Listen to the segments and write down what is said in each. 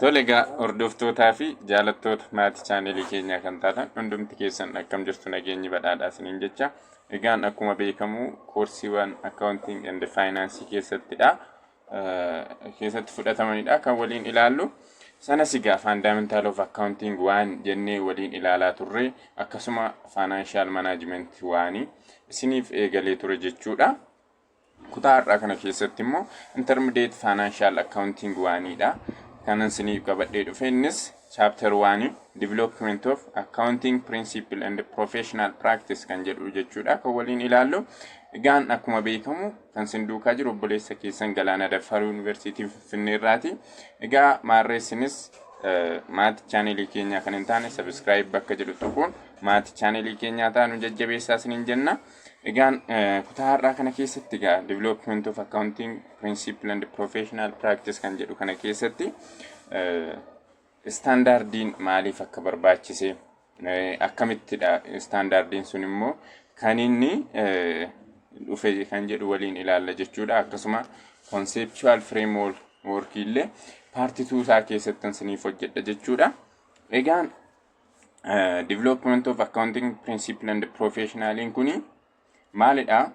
Tole egaa, hordoftootaa fi jaalattoota maatii chaanelii keenyaa kan taatan hundumti keessan, akkam jirtu? Nageenyi badhaadhaa isiniin jecha. Egaan akkuma beekamu koorsiiwwan accounting and finance keessattidha. Keessatti fudhatamanidha kan waliin ilaallu. Sanas egaa fundamental of accounting waan jennee waliin ilaalaa turre, akkasuma financial management waanii isiniif eegalee ture jechuudha. Kutaa har'aa kana keessatti immoo intermediate financial accounting waaniidha. Kanan isiniif qabadhee dhufe innis chapter 1, development of accounting principle and professional practice kan jedhu jechuudha kan waliin ilaallu. Egaan akkuma beekamu kan isin duukaa jiru obboleessa keessan Galaana Daffaaruu, Yuunivarsiitii Finfinnee irraati. Egaa maarreessinis maatii chaanelii keenyaa kan hin taane subscribe bakka jedhu tuquun maatii chaanelii keenyaa taanu jajjabeessaa isiniin jenna. Egaan kutaa har'aa kana keessatti egaa development of accounting principle and professional practice kan jedhu kana keessatti standardiin maaliif akka barbaachise, akkamittidha standardiin sun immoo kan inni dhufe kan jedhu waliin ilaalla jechuudha. Akkasuma conceptual framework illee part 2 isaa keessatti isiniif hojjedha jechuudha. Egaan development of accounting principle and professionaliin kuni maalidha?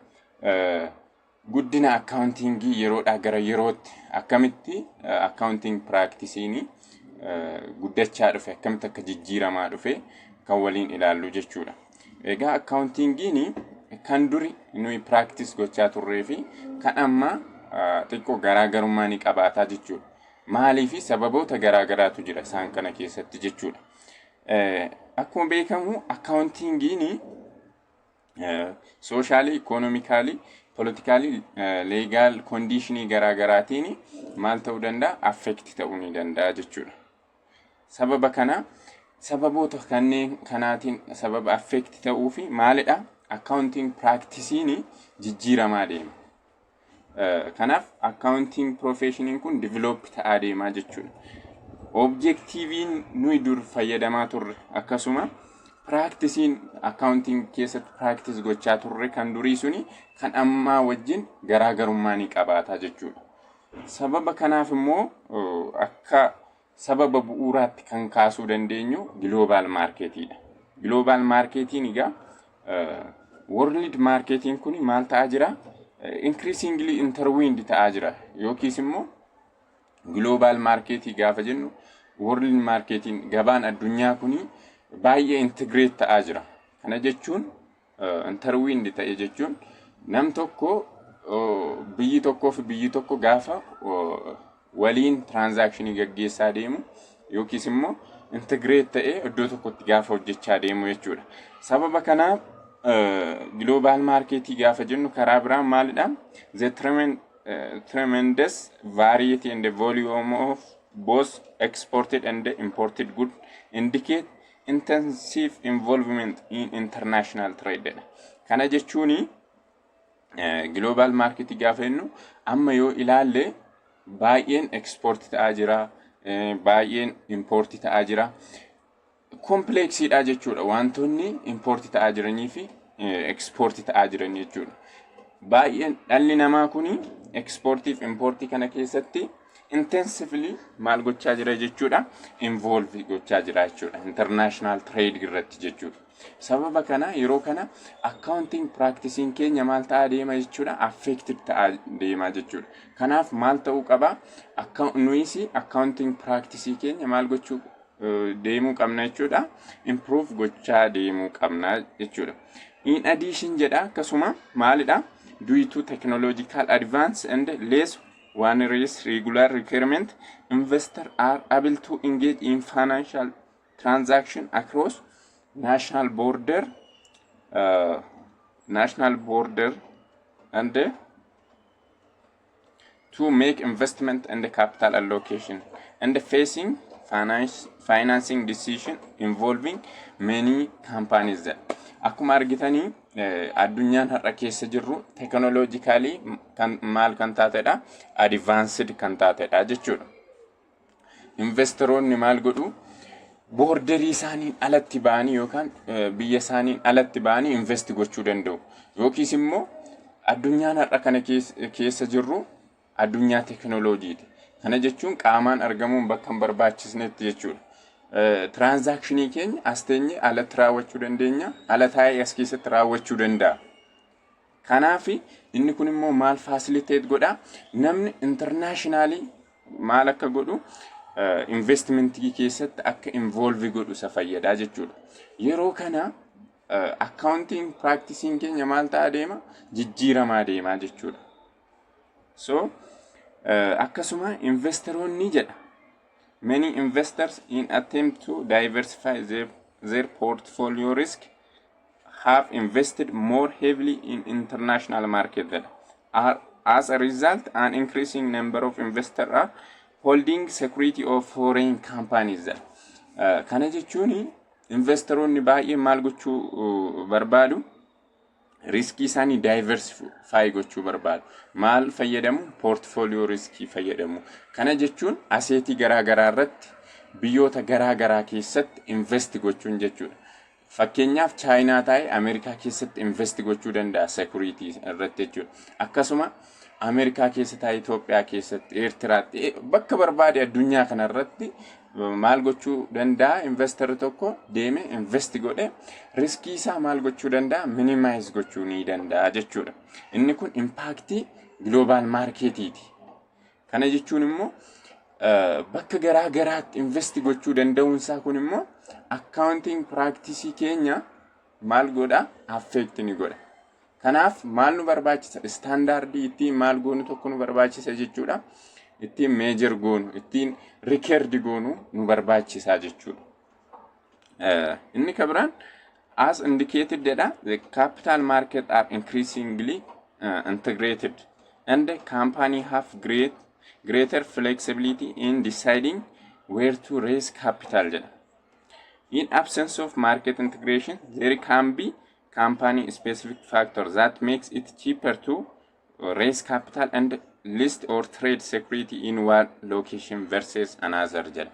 Guddina accountingii yeroodhaa gara yerootti akkamitti accounting practiceiin guddachaa dhufe, akkamitti akka jijjiiramaa dhufe kan waliin ilaallu jechuudha. Egaa accountingiin kan duri nuyi practice gochaa turree fi kan amma xiqqoo garaagarummaa ni qabaataa jechuudha. Maaliifi sababoota garaagaraatu jira isaan kana keessatti jechuudha. Akkuma beekamu accountingiin social, economical, political, legal conditionii garaagaraatiin maal ta'uu danda'a? Affect ta'uu ni danda'a jechuudha. Sababa kana, sababoota kanneen kanaatiin sababa affect ta'uu fi maalidha? Accounting practiceiin jijjiiramaa deema. Kanaaf accounting professioniin kun develop ta'aa deemaa jechuudha. Objectiveiin nuyi dur fayyadamaa turre, akkasuma practiceiin accounting keessatti practice gochaa turre kan durii suni kan ammaa wajjin garaagarummaa ni qabaata jechuudha. Sababa kanaaf immoo akka sababa bu'uuraatti kan kaasuu dandeenyu global marketiidha. Global marketiin egaa, world marketiin kun maal ta'aa jira? Increasingly intertwined ta'aa jira. Yookiis immoo global marketii gaafa jennu, world marketiin, gabaan addunyaa kuni baay'ee integrate ta'aa jira. Kana jechuun, intertwined ta'e jechuun, nam tokko, biyyi tokkoo fi biyyi tokko gaafa waliin transactionii gaggeessaa deemu yookiis immoo integrate ta'ee iddoo tokkotti gaafa hojjechaa deemu jechuudha. Sababa kanaaf global marketii gaafa jennu karaa biraan maalidha? The tremendous variety and the volume of both exported and imported good indicate intensive involvement in international trade. Kana jechuuni global marketii gaafa jennu amma yoo ilaalle baay'een export ta'aa jira, baay'een import ta'aa jira. Complexiidha jechuudha wantoonni import ta'aa jiranii fi export ta'aa jiran jechuudha. Baay'een dhalli namaa kuni exportii fi importii kana keessatti intensively maal gochaa jira jechuudha? Involve gochaa jira jechuudha. International trade irratti jechuudha. Sababa kana yeroo kana accounting practicing keenya maal ta'aa deema jechuudha? Affected ta'aa deema jechuudha. Kanaaf maal ta'uu qaba? Nuyis accounting practicing keenya maal gochuu deemuu qabna jechuudha? Improve gochaa deemuu qabna jechuudha. In addition jedha, akkasuma maalidha? Due to technological advance and less onerous regular requirement, investor are able to engage in financial transaction across national border and to make investment and capital allocation and facing financing decision involving many companies. Akkuma argitanii addunyaan har'a keessa jirru technologically kan maal kan taatedha? Advanced kan taatedha jechuudha. Investoroonni maal godhu? Borderii isaaniin alatti ba'anii yookaan biyya isaaniin alatti ba'anii invest gochuu danda'u. Yookiis immoo addunyaan har'a kana keessa jirru addunyaa teknooloojiiti. Kana jechuun qaamaan argamuun bakka hin barbaachisnetti jechuudha. Transactionii keenya as teenye alatti raawwachuu dandeenya, ala taa'ee as keessatti raawwachuu danda'a. Kanaaf inni kun immoo maal facilitate godha? Namni internationally maal akka godhu, investmentii keessatti akka involve godhu isa fayyadaa jechuudha. Yeroo kana accounting practicing keenya maal ta'aa deema? Jijjiiramaa deemaa jechuudha. So akkasuma investoroonni jedha. Many investors, in attempt to diversify their portfolio risk, have invested more heavily in international market jedha. As a result, an increasing number of investors are holding security of foreign companies jedha. Kana jechuun investoroonni baay'een maal gochuu barbaadu? Riskii isaanii diversify gochuu barbaadu. Maal fayyadamu? Portfolio riskii fayyadamu. Kana jechuun assetii garaa garaa irratti biyyoota garaa garaa keessatti invest gochuun jechuudha. Fakkeenyaaf, Chaayinaa taa'ee Ameerikaa keessatti invest gochuu danda'a security irratti jechuudha. Akkasuma Ameerikaa keessa taa'ee Itoophiyaa keessatti, Eertiraatti, bakka barbaade addunyaa kanarratti maal gochuu danda'a? Investorri tokko deeme invest godhe riskii isaa maal gochuu danda'a? Minimize gochuu ni danda'a jechuudha. Inni kun impactii global marketiiti. Kana jechuun immoo bakka garaa garaatti invest gochuu danda'uunsaa kun immoo accounting practice keenya maal godha? Affect ni godha. Kanaaf maal nu barbaachisa? Standardii ittiin maal goonu tokko nu barbaachisa jechuudha. Ittiin measure goonu, ittiin record goonu nu barbaachisa jechuudha. Inni kan biraan, as indicated jedha, the capital market are increasingly integrated and the company have greater flexibility in deciding where to raise capital jedha. In absence of market integration, there can be company specific factor that makes it cheaper to raise capital and list or trade security in one location versus another jedha.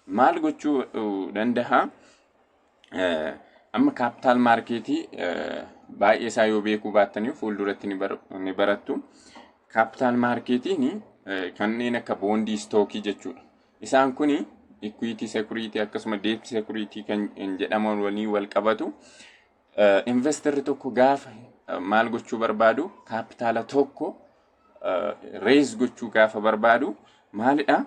Maal gochuu danda'a? Amma capital marketii baay'ee isaa yoo beekuu baattanii fuulduratti ni barattu. Capital marketiin kanneen akka bondii, stockii jechuudha. Isaan kuni equity security akkasuma debt security kan jedhaman waliin wal qabatu. Investorri tokko gaafa maal gochuu barbaadu, kaapitaala tokko raise gochuu gaafa barbaadu, maalidha?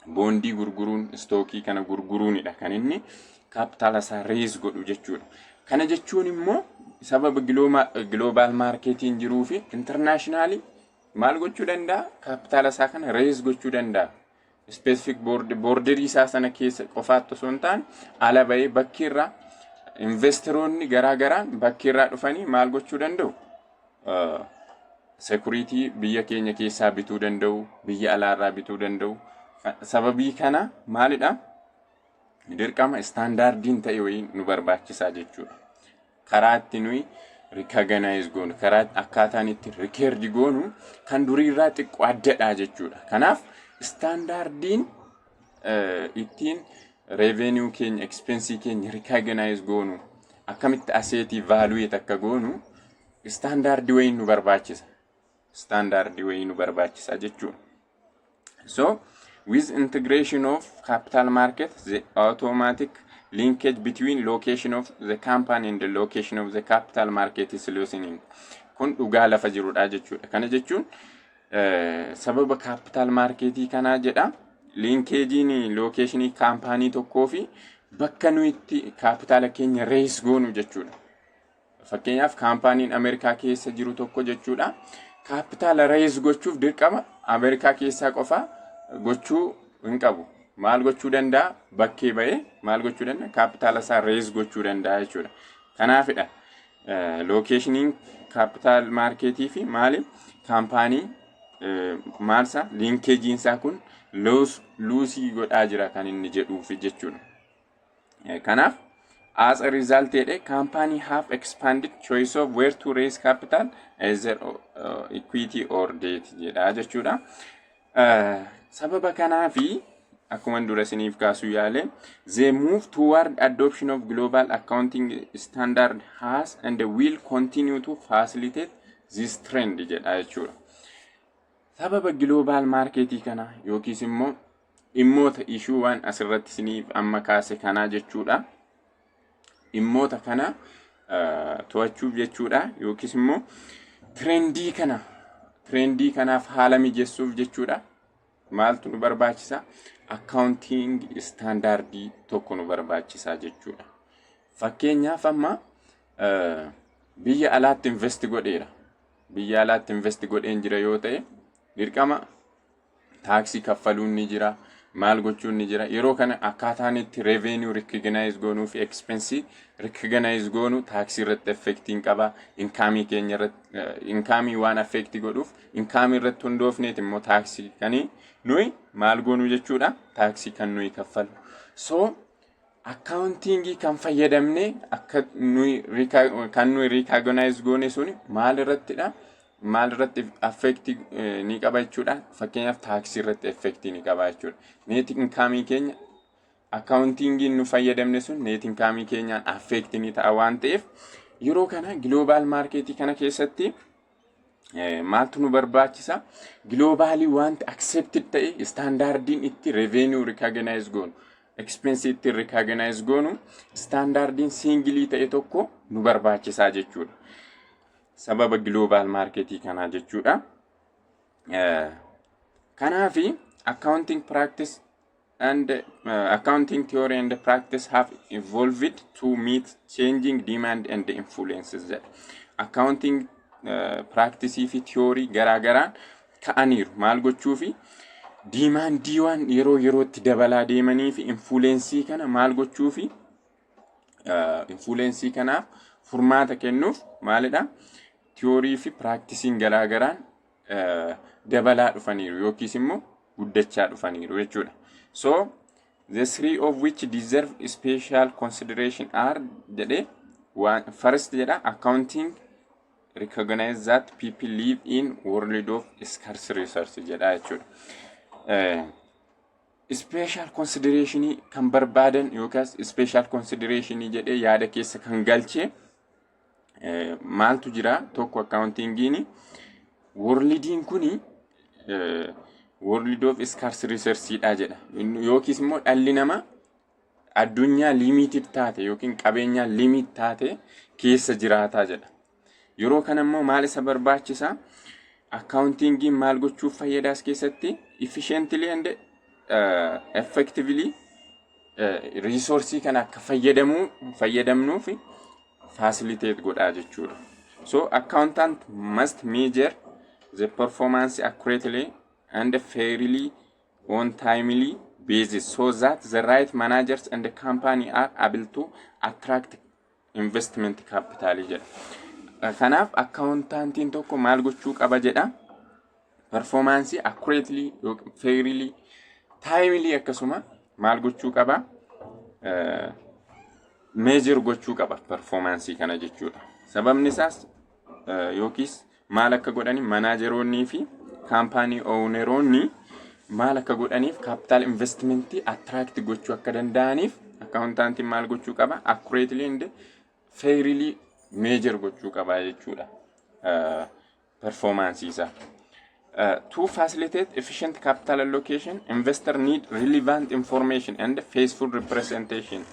Bondii gurguruun, stockii kana gurguruunidha kan inni kaapitaala isaa raise godhu jechuudha. Kana jechuun immoo sababa global marketiin jiruu fi internationally maal gochuu danda'a? Kaapitaala isaa kana raise gochuu danda'a. Specific borderii isaa sana keessa qofaatti osoo hin taane, ala bahee bakki irraa investoroonni garaa garaan bakki irraa dhufanii maal gochuu danda'u? Security biyya keenya keessaa bituu danda'u, biyya alaarraa bituu danda'u. Sababii kana maalidha? Dirqama standardiin ta'e wayii nu barbaachisaa jechuudha. Karaa itti nuyi recognize goonu, karaa akkaataan itti record goonu kan duriirraa xiqqoo addadha jechuudha. Kanaaf standardiin ittiin revenue keenya, expensii keenya recognize goonu, akkamitti assetii valuate akka goonu standardii wayii nu barbaachisa. Standardii wayii nu barbaachisa jechuudha. So, with integration of capital market, the automatic linkage between location of the company and the location of the capital market is loosening. Kun dhugaa lafa jirudha jechuudha. Kana jechuun sababa capital marketii kanaa jedha, linkageiin locationii company tokkoo fi bakka nuyi itti kaapitaala keenya raise goonu jechuudha. Fakkeenyaaf, companyn Ameerikaa keessa jiru tokko jechuudha. Kaapitaala raise gochuuf dirqama Ameerikaa keessaa qofa gochuu hin qabu. Maal gochuu danda'a? Bakkee ba'ee maal gochuu danda'a? Kaapitaala isaa raise gochuu danda'a jechuudha. Kanaafidha locationiin capital marketii fi maali company maalsa linkageiin isaa kun loose godhaa jira kan inni jedhuufi jechuudha. Kanaaf, as a result jedhe, company have expanded choice of where to raise capital, either equity or debt jedha jechuudha. Sababa kanaafi akkuma dura isiniif kaasuu yaale, the move toward adoption of global accounting standard has and will continue to facilitate this trend jedha jechuudha. Sababa global marketii kana yookiis immoo dhimmoota ishuu waan asirratti isiniif amma kaase kanaa jechuudha. Dhimmoota kana to'achuuf jechuudha, yookiis immoo trendii kanaaf haala mijeessuuf jechuudha. Maaltu nu barbaachisa? Accounting standardii tokko nu barbaachisa jechuudha. Fakkeenyaaf, amma biyya alaatti invest godheera. Biyya alaatti invest godheen jira yoo ta'e, dirqama taaksii kaffaluun ni jira. Maal gochuun ni jira. Yeroo kana akkaataan itti revenue recognize goonuu fi expense recognize goonu taaksii irratti effectiin qaba. Incomeii keenya irratti, incomeii waan affect godhuuf, incomeii irratti hundoofneet immoo taaksii kanii nuyi maal goonuu jechuudha. Taaksii kan nuyi kaffalu. So accountingii kan fayyadamne akka nuyi kan nuyi recognize goone suni maal irrattidha? Maal irratti affect ni qaba jechuudha? Fakkeenyaaf, taaksii irratti effect ni qaba jechuudha. Net incomeii keenya accountingiin nu fayyadamne sun net incomeii keenyaan affect ni ta'a waan ta'eef, yeroo kana global marketii kana keessatti maaltu nu barbaachisa? Globalii wanti accepted ta'e, standardiin itti revenue recognize goonu, expense itti recognize goonu, standardiin singleii ta'e tokko nu barbaachisaa jechuudha. Sababa global marketii kanaa jechuudha. Kanaafi accounting practice and accounting theory and practice have evolved to meet changing demand and influences jedha. Accounting practice fi theory garaa garaan ka'aniiru. Maal gochuufi? Demandii waan yeroo yerootti dabalaa deemanii fi influenceii kana maal gochuufi? Influenceii kanaaf furmaata kennuuf maalidha? Theory fi practiceiin garaa garaan dabalaa dhufaniiru yookiis immoo guddachaa dhufaniiru jechuudha. So the three of which deserve special consideration are jedhee, waan first jedha, accounting recognize that people live in world of scarce resource jedha jechuudha. Special considerationii kan barbaadan yookaas special considerationii jedhee yaada keessa kan galche maaltu jira? Tokko, accountingiin worldiin kuni world of scarce resourceedha jedha, yookiis immoo dhalli namaa addunyaa limited taate yookiin qabeenyaa limit taate keessa jiraataa jedha. Yeroo kana immoo maal isa barbaachisa? Accountingiin maal gochuuf fayyada as keessatti? Efficiently and effectively resourceii kana akka fayyadamnuuf facilitate godhaa jechuudha. So accountant must measure the performance accurately and fairly on timely basis so that the right managers and the company are able to attract investment capital jedha. Kanaaf accountantiin tokko maal gochuu qaba jedha? Performance accurately, fairly, timely akkasuma maal gochuu qaba? Measure gochuu qaba performance kana jechuudha. Sababni isaas yookiis maal akka godhani, manageroonnii fi company owneroonni maal akka godhaniif, capital investmentii attract gochuu akka danda'aniif accountantiin maal gochuu qaba? Accurately and fairly measure gochuu qaba jechuudha performance isaa. To facilitate efficient capital allocation, investor need relevant information and faithful representation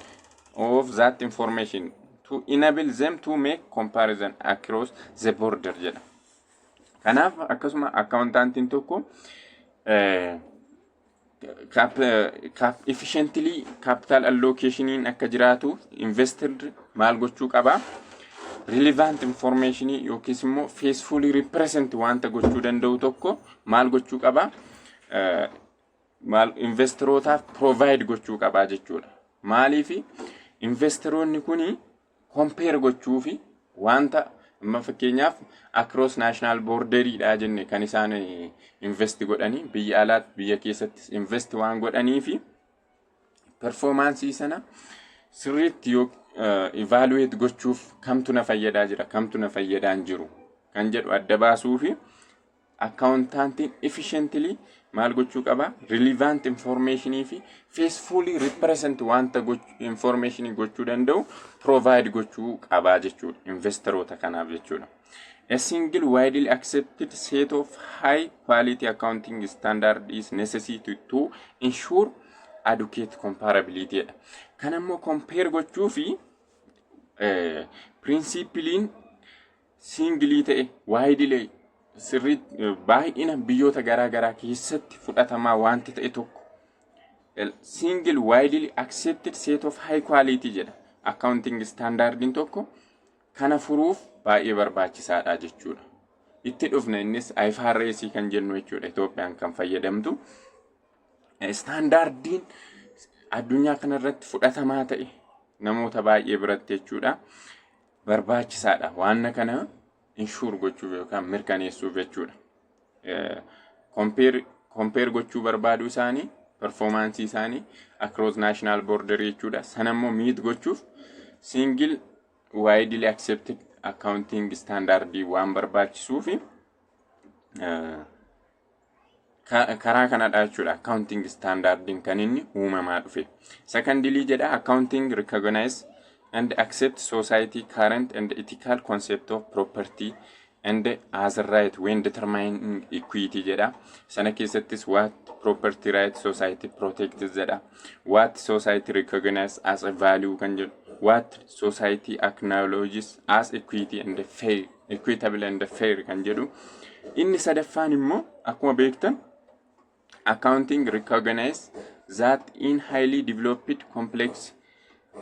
of that information to enable them to make comparison across the border jedha. Kanaaf akkasuma accountantiin tokko efficiently capital allocationiin akka jiraatu investor maal gochuu qaba? Relevant information yookiis immoo faithfully represent wanta gochuu danda'u tokko maal gochuu qaba? Maal investorootaaf provide gochuu qaba jechuudha. Maaliifi? Investoroonni kuni compare gochuufi wanta amma fakkeenyaaf across national borderiidha jenne kan isaan invest godhanii, biyya alaatti biyya keessatti invest waan godhanii fi performanceii sana sirriitti yoo evaluate gochuuf, kamtu na fayyadaa jira, kamtu na fayyadaa hin jiru kan jedhu adda baasuu fi accountantiin efficiently maal gochuu qaba? Relevant informationii fi faithfully represent wanta informationii gochuu danda'u provide gochuu qaba jechuudha investoroota kanaaf jechuudha. A single widely accepted set of high quality accounting standard is necessary to ensure adequate comparability jedha. Kan ammoo compare gochuu fi principleiin single ta'e, widely, sirrii, baay'ina biyyoota garaa garaa keessatti fudhatamaa wanti ta'e tokko, single widely accepted set of high quality jedha, accounting standardiin tokko kana furuuf baay'ee barbaachisaadha jechuudha. Itti dhufna, innis IFRS kan jennu jechuudha, Itoophiyaan kan fayyadamtu. Standardiin addunyaa kanarratti fudhatamaa ta'e namoota baay'ee biratti jechuudha. Barbaachisaadha. Waan kana ensure gochuuf yookaan mirkaneessuuf jechuudha. Compare gochuu barbaaduu isaanii, performance isaanii across national border jechuudha. Sanammoo meet gochuuf single widely accepted accounting standardii waan barbaachisuufi karaa kanadha jechuudha accounting standardiin kan inni uumamaa dhufe. Secondly jedha, accounting recognize and accept society current and ethical concept of property and other right when determining equity jedha. Sana keessattis what property right society protects jedha. What society recognize as a value kan jedhu. What society acknowledges as equity and fair, equitable and fair kan jedhu. Inni sadaffaan immoo, akkuma beektan, accounting recognize that in highly developed complex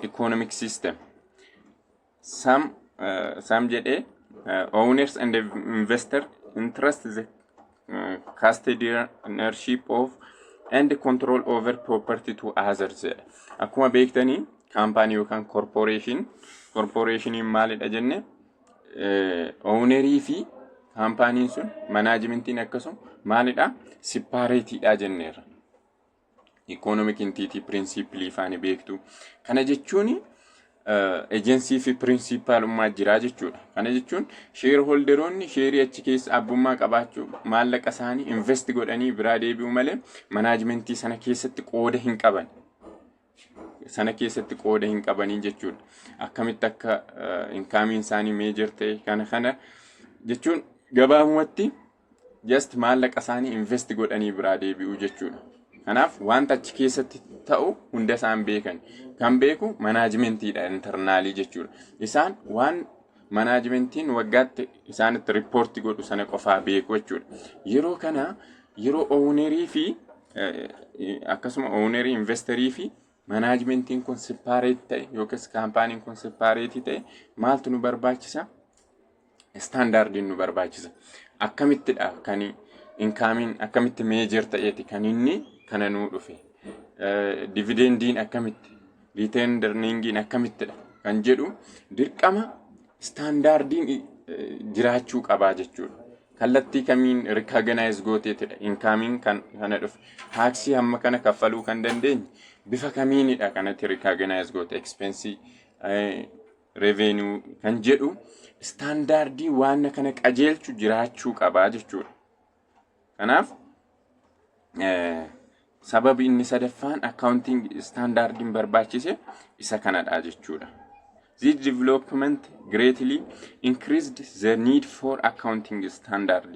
economic system some jedhee owners and investor interest the custodianship of and control over property to others jedha. Akkuma beektanii, kaampaanii yookaan corporationiin maalidha jenne? Ownerii fi kaampaaniin sun, managementiin akkasuma maalidha? Separateiidha jenneerra. Economic entity principle faani beektu. Kana jechuun agency fi principalummaa jira jechuudha. Kana jechuun shareholderoonni shareii achi keessa abbummaa qabaachuu, maallaqa isaanii invest godhanii biraa deebi'u malee managementii sana keessatti qooda hin qaban. Sana keessatti qooda hin qabanii jechuudha. Akkamitti akka incomeiin isaanii measure ta'e kana jechuun gabaabumatti just maallaqa isaanii invest godhanii biraa deebi'u jechuudha. Kanaaf wanta achi keessatti ta'u hunda isaan beekan. Kan beeku managementiidha internalii jechuudha. Isaan waan managementiin waggaatti isaanitti report godhu sana qofaa beeku jechuudha. Yeroo kana, yeroo ownerii fi akkasuma ownerii, investorii fi managementiin kun separate ta'e yookiis kaampaaniin kun separate ta'e, maaltu nu barbaachisa? Standardiin nu barbaachisa. Akkamittidha kan incomeiin akkamitti measure ta'eeti kan inni kana nuu dhufe? Dividendiin akkamitti? Retained earningiin akkamittidha? Kan jedhu dirqama standardiin jiraachuu qabaa jechuudha. Kallattii kamiin recognize gooteetidha incomeiin kan kana dhufe? Taaksii hamma kana kaffaluu kan dandeenye bifa kamiinidha kanatti recognize goote? Expense, revenue kan jedhu standardii waan kana qajeelchu jiraachuu qabaa jechuudha. Kanaaf sababi inni sadaffaan accounting standardiin barbaachise isa kanadha jechuudha. This development greatly increased the need for accounting standard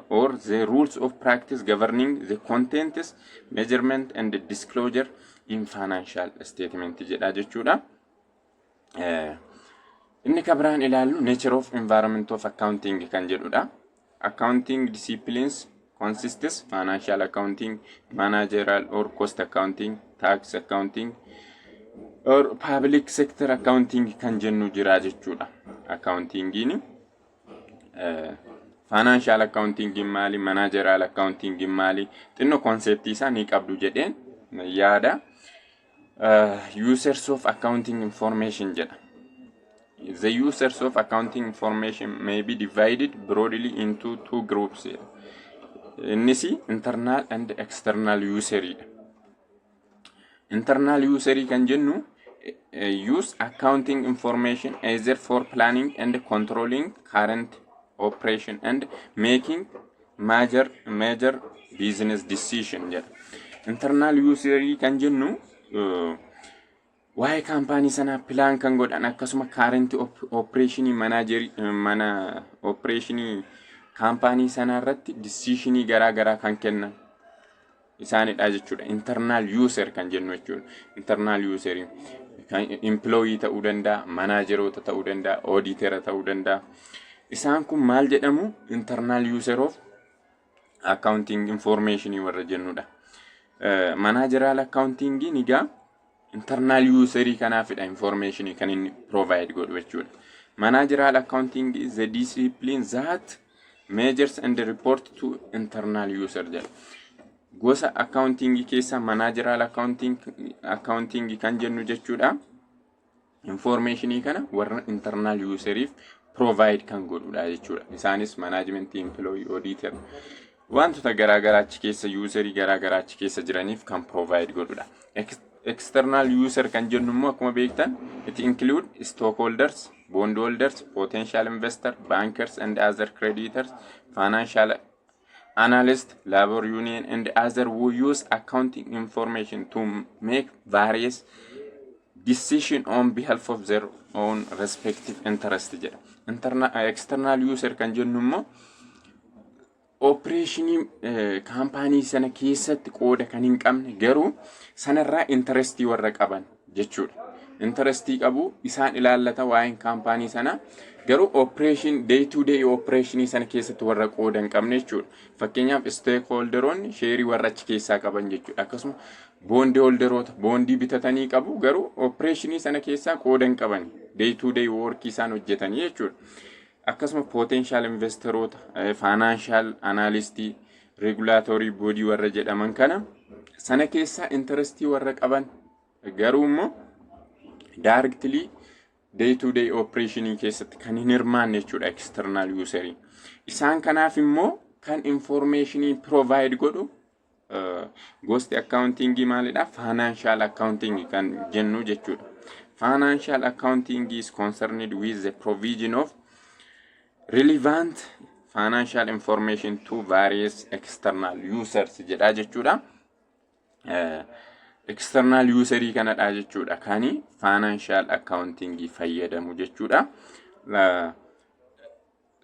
or the rules of practice governing the contents, measurement and the disclosure in financial statement jedha jechuudha. Inni kan biraan ilaallu nature of environment of accounting kan jedhudha. Accounting disciplines consists financial accounting, managerial or cost accounting, tax accounting or public sector accounting kan jennu jira jechuudha. Accountingiin, financial accounting maali, managerial accounting maali, xinnoo conceptii isaa ni qabdu jedheen yaada. Users of accounting information jedha. The users of accounting information may be divided broadly into two groups. Innis internal and external user dha. Internal user kan jennu use accounting information either for planning and controlling current operation and making major business decision jedha. Internal user kan jennu Waa'ee kaampaanii sanaa plan kan godhan, akkasuma current operationii managerii mana operationii kaampaanii sanaa irratti decisionii garaa garaa kan kennan isaanidha jechuudha. Internal user kan jennu jechuudha. Internal user kan employee ta'uu danda'a, manageroota ta'uu danda'a, auditora ta'uu danda'a. Isaan kun maal jedhamu? Internal user of accounting information warra jennudha. Managerial accountingiin egaa internal userii kanaafidha information kan inni provide godhu jechuudha. Managerial accounting is the discipline that measures and report to internal user jedha. Gosa accounting keessaa managerial accounting kan jennu jechuudha. Informationii kana warra internal useriif provide kan godhudha jechuudha. Isaanis management, employee, auditor, wantoota garaa garaa achi keessa, userii garaa garaa achi keessa jiraniif kan provide godhudha. External user kan jennu immoo akkuma beektan it include stockholders, bondholders, potential investor, bankers and other creditors, financial analyst, labor union and other who use accounting information to make various decision on behalf of their own respective interest jedha. External user kan jennu immoo operationii kaampaanii sana keessatti qooda kan hin qabne garuu sanarraa interestii warra qaban jechuudha. Interestii qabu, isaan ilaallata waa'een kaampaanii sana, garuu operation day to day operationii sana keessatti warra qooda hin qabne jechuudha. Fakkeenyaaf, stakeholderoonni shareii warra achi keessaa qaban jechuudha. Akkasuma bondholderoota bondii bitatanii qabu, garuu operationii sana keessaa qooda hin qaban, day to day workii isaan hojjetanii jechuudha. Akkasuma potential investoroota, financial analystii, regulatory body warra jedhaman kana sana keessaa interestii warra qaban garuu immoo directly day to day operationii keessatti kan hin hirmaanne jechuudha external userii. Isaan kanaaf immoo kan informationii provide godhu gosti accountingii maalidha? Financial accounting kan jennu jechuudha. Financial accounting is concerned with the provision of relevant financial information to various external users jedha jechuudha. External userii kanadha jechuudha kani financial accounting fayyadamu jechuudha.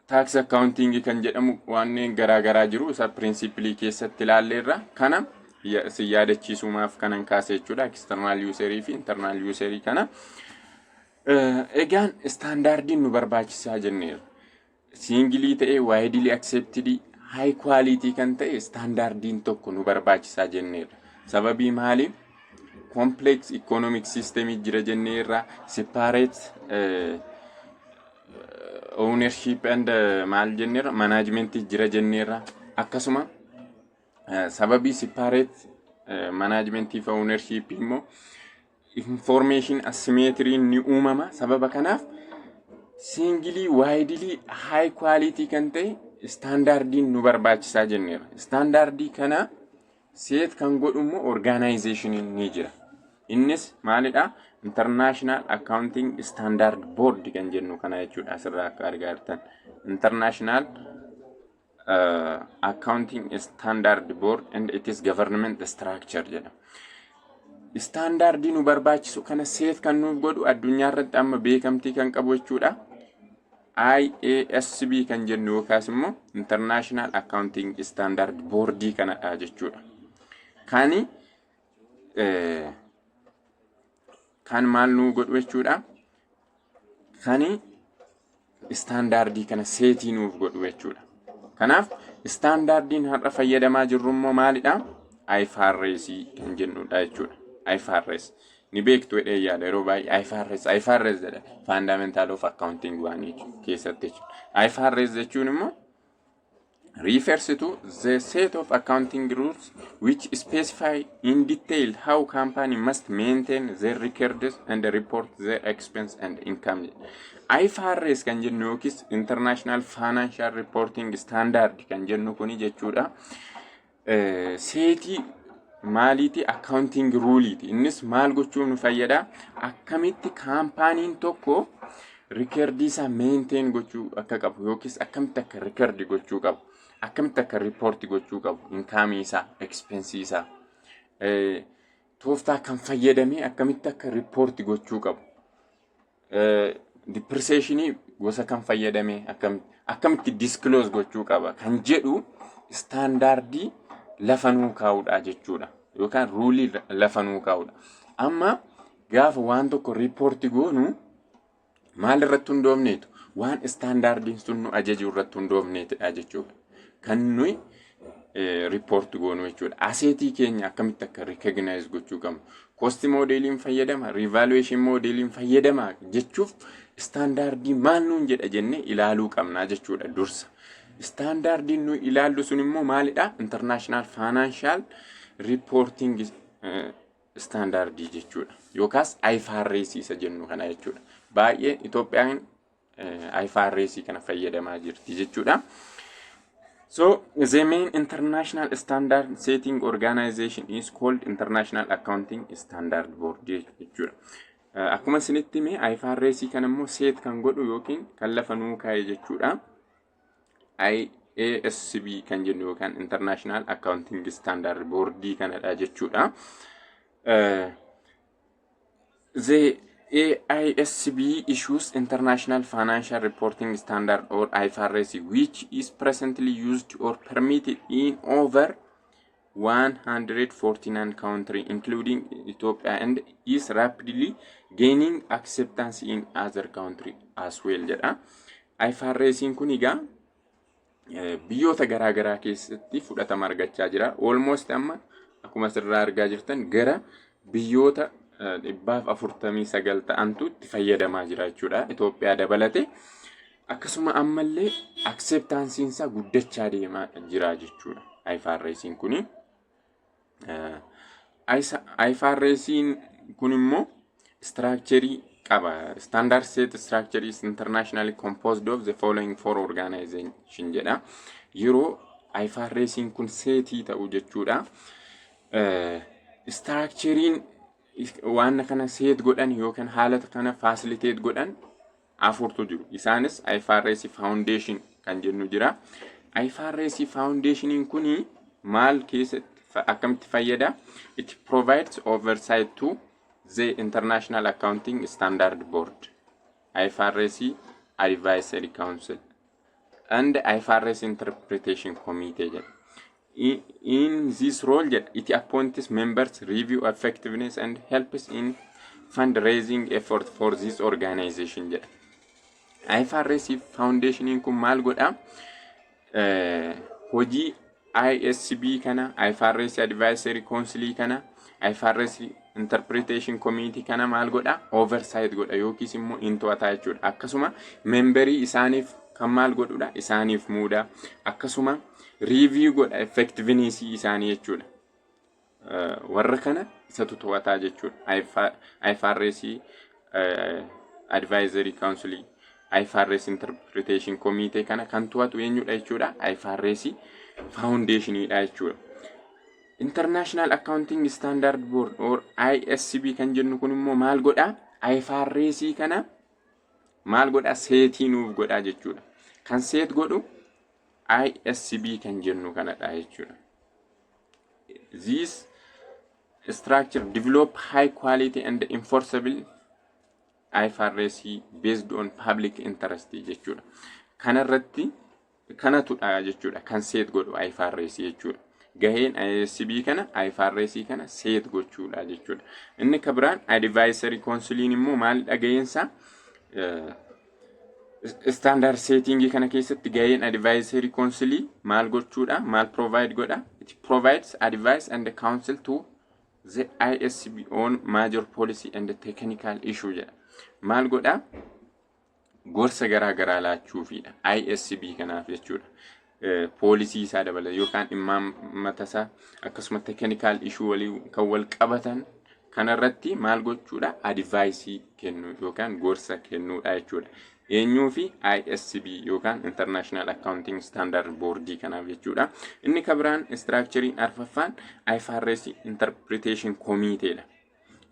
Tax accounting kan jedhamu wanneen garaa garaa jiru, isa principleii keessatti ilaalleerra. Kana si yaadachiisumaaf kanan kaase jechuudha, external userii fi internal userii kana. Egaan standardiin nu barbaachisaa jenneerra. Singleii ta'ee, widely accepted, high quality kan ta'e standardiin tokko nu barbaachisaa jenneerra. Sababii maali? Complex economic system jira jenneerra, separate ownership and maal jenneerra, management jira jenneerra. Akkasuma sababii separate management fi ownership immoo information asymmetry ni uumama. Sababa kanaaf singleii, widely, high quality kan ta'e standardiin nu barbaachisaa jenneerra. Standardii kana set kan godhu immoo organizationiin ni jira. Innis maalidha? International Accounting Standard Board kan jennu kana jechuudha, asirraa akka argaa jirtan. International Accounting Standard Board and its government structure jedha. Standardii nu barbaachisu kana set kan nuuf godhu addunyaa irratti amma beekamtii kan qabu jechuudha. IASB kan jennu yookaas immoo International Accounting Standard Boardii kanadha jechuudha. Kani kan maal nuu godhu jechuudha. Kani standardii kana setii nuuf godhu jechuudha. Kanaaf standardiin har'a fayyadamaa jirru immoo maalidha? IFRS kan jennudha jechuudha. IFRS ni beektu jedhee yaada. Yeroo baay'ee IFRS IFRS jedha, fundamental of accounting waan keessatti jechuudha. IFRS jechuun immoo refers to the set of accounting rules which specify in detail how company must maintain their records and report their expense and income. IFRS kan jennu yookiis International Financial Reporting Standard kan jennu kuni jechuudha. Setii maaliiti? Accounting ruleiiti. Innis maal gochuuf nu fayyada? Akkamitti kaampaaniin tokko recordii isaa maintain gochuu akka qabu yookiis akkamitti akka record gochuu qabu, akkamitti akka report gochuu qabu, incomeii isaa, expenseii isaa, Tooftaa kan fayyadamee akkamitti akka report gochuu qabu. Depreciationii gosa kan fayyadamee akkamitti disclose gochuu qaba kan jedhu standardii lafa nuu kaa'uudha jechuudha. Yookaan ruleii lafa nuu kaa'uudha. Amma gaafa waan tokko report goonu maal irratti hundoofneetu? Waan standardiin sun nu ajaju irratti hundoofneetidha jechuudha. Kan nuyi report goonu jechuudha. Assetii keenya akkamitti akka recognize gochuu qabnu. Cost modeliin fayyadama, revaluation modeliin fayyadama jechuuf standardii maal nuun jedha jennee ilaaluu qabnaa jechuudha dursa. Standardiin nuyi ilaallu sun immoo maalidha? International Financial Reporting Standardii jechuudha. Yookaas IFRS isa jennu kana jechuudha. Baay'ee Itoophiyaan IFRS kana fayyadamaa jirti jechuudha. So the main international standard setting organization is called International Accounting Standard Board jechuudha. Akkuma isinitti hime, IFRS kana immoo set kan godhu yookiin kan lafa nuu kaa'e jechuudha. IASB kan jennu yookaan International Accounting Standard Board kanadha jechuudha. The AISB issues International Financial Reporting Standard or IFRS, which is presently used or permitted in over 149 countries, including Ethiopia, and is rapidly gaining acceptance in other countries as well jedha. IFRS kun egaa biyyoota garaa garaa keessatti fudhatama argachaa jira. Almost amma akkuma asirraa argaa jirtan gara biyyoota 149 ta'antu itti fayyadamaa jira jechuudha. Itoophiyaa dabalate. Akkasuma ammallee acceptanceiin isaa guddachaa deemaa jira jechuudha. IFRS'n kuni. IFRS'n kun immoo structureii qaba. Standard set structure is internationally composed of the following four organization jedha. Yeroo IFRS'n kun setii ta'u jechuudha. Structureiin waan kana set godhan yookaan haala kana facilitate godhan afurtu jiru. Isaanis IFRS Foundation kan jennu jira. IFRS Foundationiin kuni maal keessatti akkamitti fayyada? It provides oversight to the International Accounting Standard Board, IFRS Advisory Council and IFRS Interpretation Committee jedha. In this role jedha, it appoints members, review effectiveness and helps in fundraising effort for this organization jedha. IFRS Foundationiin kun maal godha? Hojii ISB kana, IFRS Advisory Council kana, IFRS Interpretation Committee kana maal godha? Oversight godha yookiis immoo in to'ata jechuudha. Akkasuma memberii isaaniif kan maal godhudha? Isaaniif muuda. Akkasuma review godha effectiveness isaanii jechuudha. Warra kana isatu to'ataa jechuudha. IFRS Advisory Council, IFRS Interpretation Committee kana kan to'atu eenyudha jechuudha? IFRS Foundationidha jechuudha. International Accounting Standard Board or ISB kan jennu kun immoo maal godha? IFRS kana maal godha? Setii nuuf godha jechuudha. Kan set godhu ISB kan jennu kanadha jechuudha. This structure develop high quality and enforceable IFRS based on public interest jechuudha. Kanarratti kanatudha jechuudha kan set godhu IFRS jechuudha. Gaheen ISB kana IFRS kana set gochuudha jechuudha. Inni kan biraan Advisory Counciliin immoo maalidha gaheensaa? Standard setting kana keessatti gaheen Advisory Councilii maal gochuudha? Maal provide godha? It provides advice and counsel to the ISB on major policy and technical issue jedha. Maal godha? Gorsa garaa garaa laachuufidha. ISB kanaaf jechuudha. Policy isaa dabalata yookaan imaammata isaa akkasuma technical issue waliin kan wal qabatan kanarratti maal gochuudha? Adviceii kennu yookaan gorsa kennuudha jechuudha. Eenyuu fi ISB yookaan International Accounting Standard Board kanaaf jechuudha. Inni kan biraan structureiin arfaffaan IFRS Interpretation Committee dha.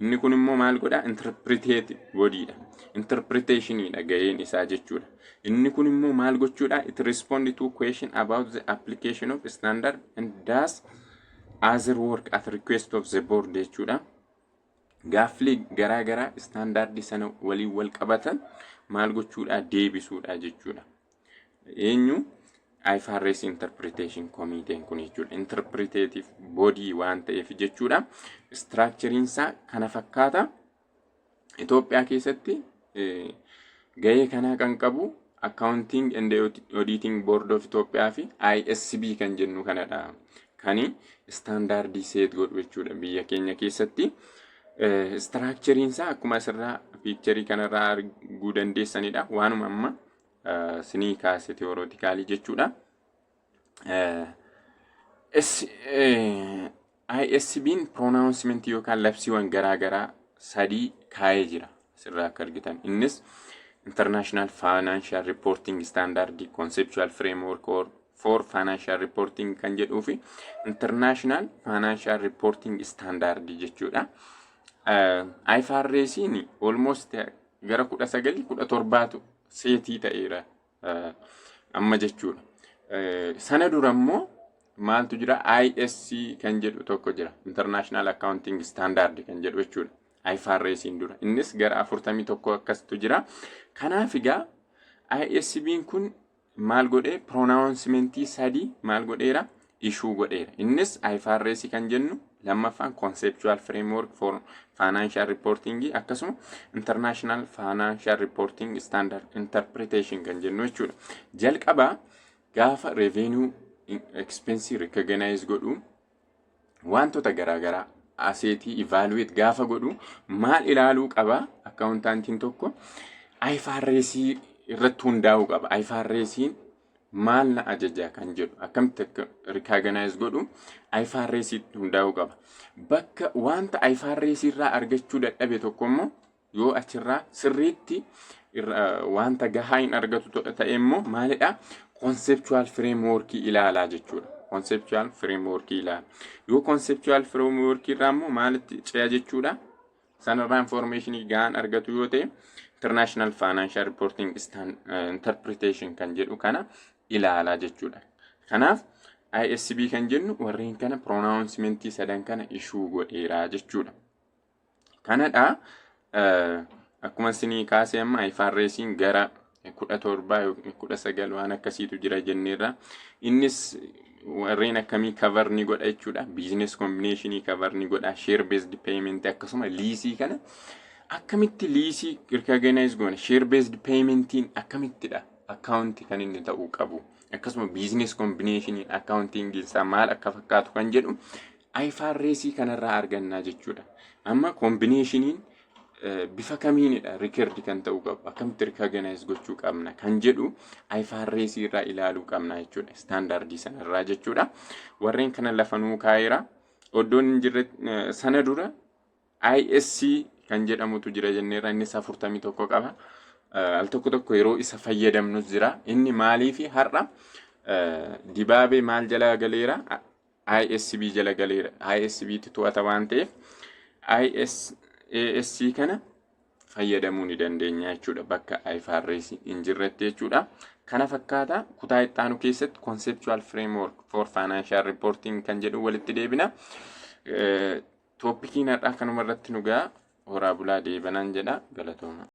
Inni kun immoo maal godha? Interpretate bodyidha. Interpretationidha gaheen isaa jechuudha. Inni kun immoo maal gochuudha? It respond to question about the application of standard and does other work at request of the board jechuudha. Gaaffilee garaa garaa standardii sana waliin wal qabatan maal gochuudha? Deebisuudha jechuudha. Eenyu? IFRS Interpretation Committee kun jechuudha. Interpretative body waan ta'eef jechuudha. Structureiin isaa kana fakkaata. Itoophiyaa keessatti gahee kanaa kan qabu Accounting and Auditing Board of Itoophiyaa fi ISB kan jennu kanadha. Kani standardii set godhu jechuudha biyya keenya keessatti. Structureiin isaa akkuma asirraa pictureii kanarraa arguu dandeessanidha. Waanuma amma sinii kaase theoretically jechuudha. ISB'n pronouncement yookaan labsiiwwan garaa garaa sadii kaa'ee jira asirraa akka argitan. Innis International Financial Reporting Standard, Conceptual Framework or for Financial Reporting kan jedhuu fi International Financial Reporting Standard jechuudha. IFRS'n almost gara 1917tu setii ta'eera amma jechuudha. Sana dura immoo maaltu jira? ISC kan jedhu tokko jira. International Accounting Standard kan jedhu jechuudha. IFRS'n dura. Innis gara 41 akkastu jira. Kanaaf egaa ISB'n kun maal godhee? Pronouncementii sadii maal godheera? Issue godheera. Innis IFRS kan jennu, lammaffaan Conceptual Framework for Financial Reporting, akkasuma International Financial Reporting Standard Interpretation kan jennu jechuudha. Jalqabaa gaafa revenue, expense recognize godhu, wantoota garaagaraa assetii evaluate gaafa godhu maal ilaaluu qaba? Accountantiin tokko IFRS irratti hundaa'uu qaba. IFRS'n maal na ajaja kan jedhu, akkamitti akka recognize godhu IFRS hundaa'uu qaba. Bakka wanta IFRS irraa argachuu dadhabe tokko immoo, yoo achirraa sirriitti wanta gahaa hin argatu ta'e immoo maalidha? Conceptual framework ilaalaa jechuudha. Conceptual framework ilaala. Yoo conceptual framework irraa immoo maalitti ce'a jechuudha? Sanarraa information gahaan argatu yoo ta'e, International Financial Reporting Interpretation kan jedhu kana ilaalaa jechuudha. Kanaaf ISB kan jennu warreen kana pronouncementii sadan kana issue godheeraa jechuudha. Kanadha, akkuma isinii kaasee amma IFRS'n gara 17 yookiin 19 waan akkasiitu jira jenneerra. Innis warreen akkamii cover ni godha jechuudha? Business combinationii cover ni godha, share based payment, akkasuma leaseii kana akkamitti leaseii recognize goona, share based paymentiin akkamittidha account kan inni ta'uu qabu, akkasuma business combinationiin accounting isaa maal akka fakkaatu kan jedhu IFRS kanarraa argannaa jechuudha. Amma combinationiin bifa kamiinidha record kan ta'uu qabu, akkamitti recognize gochuu qabna kan jedhu IFRS irraa ilaaluu qabna jechuudha, standardii sanarraa jechuudha. Warreen kana lafa nuu kaa'eera. Iddoon hin jirre sana dura ISC kan jedhamutu jira jenneerra, innis 41 qaba. Al tokko tokko yeroo isa fayyadamnus jira. Inni maaliifi har'a dibaabee maal jala galeera? ISB jala galeera. ISB tti to'ata waan ta'eef ISASC kana fayyadamuu ni dandeenya jechuudha bakka IFRS hin jirretti jechuudha. Kana fakkaata, kutaa itti keessatti Conceptual Framework for Financial Reporting kan jedhu walitti deebina. Topiciin har'aa kanuma irratti nu ga'a. Horaa bulaa deebanaan jedha, galatooma.